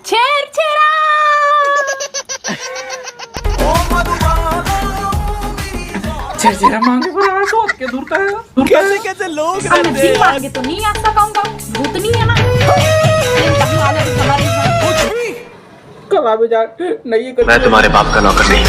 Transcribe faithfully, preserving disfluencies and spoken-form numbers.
छेरछेरा। छेरछेरा मांगे बर आए तो के दूर का है, दूर का है। कैसे कैसे लोग अब मैं रहते हैं दिन यार। मांगे तो नहीं आ सकाऊंगा, भूत नहीं है ना। कल आ भी जा, नहीं है मैं तुम्हारे बाप का नौकर नहीं।